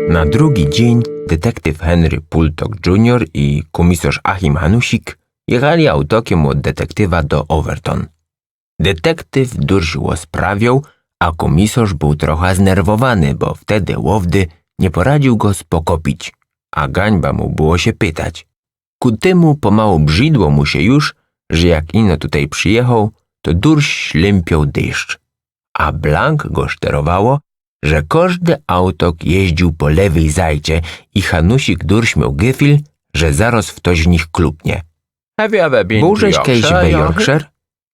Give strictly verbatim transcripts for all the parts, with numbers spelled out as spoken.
Na drugi dziyń detektyw Henry Pultok junior i kōmisŏrz Achim Hanusik jechali autokiym ôd detektywa do Overton. Detektyw durś ôsprawiŏł, a kōmisŏrz bōł trocha znerwowany, bo wtedy łowdy niy poradziył go spokopić, a gańba mu było sie pytać. Ku tymu pomało brzidło mu sie już, że jak ino tutej przijechoł, to durś ślympiŏł deszcz. A blank go szterowało, że kożdy autok jeździōł po lewyj zajcie i Hanusik durś mioł gefil, że zarŏz ftoś w nich klupnie. Bōł żeś kejś we Yorkshire?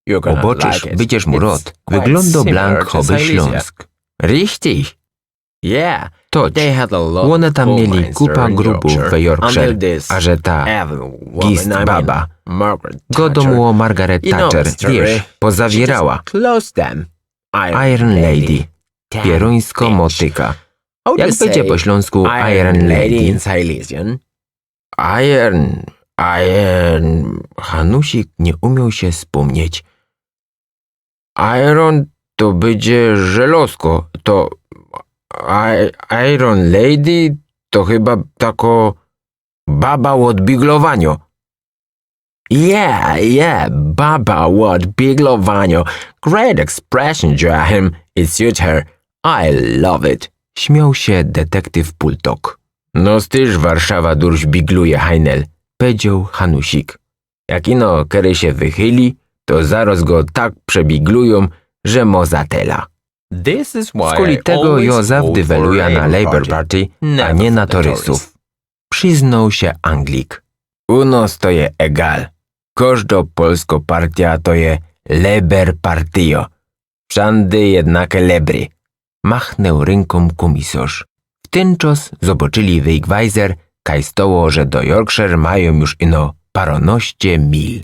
Ôbŏczysz, bydziesz mu rŏd. Wyglōndŏ blank choby Ślōnsk. Richtig. Toć, ône tam mieli kupa grubōw we Yorkshire, a że ta gist baba, godōm ô Margaret Thatcher, wiysz, pozawiyra. Iron Lady. Pierōńskŏ motyka. Jak bydzie po ślōnsku Iron Lady? Iron, Iron, Hanusik niy umioł sie spōmnieć. Iron to bydzie żelŏzko, to I, Iron Lady to chyba tako baba ôd biglowaniŏ. Yeah, yeah, baba ôd biglowaniŏ. Great expression, Joachim. It suits her. I love it. Śmioł sie detektyw Pultok. No styż Warszawa durś bigluje, Hajnel, powiedzioł Hanusik. Jak ino kery sie wychyli, to zarŏz go tak przebiglujōm, że mo zatela. Skuli tego jo zawdy weluja na Labour Party, a niy na torysōw. Prziznoł sie Anglik. U nos to je egal. Kożdŏ polskŏ partyjŏ to je Labour Partyjŏ. Wszandy jednake lebry. Machnył rynkōm kōmisŏrz. W tyn czŏs zoboczyli w Wigwajzer, kaj stoło, że do Yorkshire majōm już ino paronoście mil.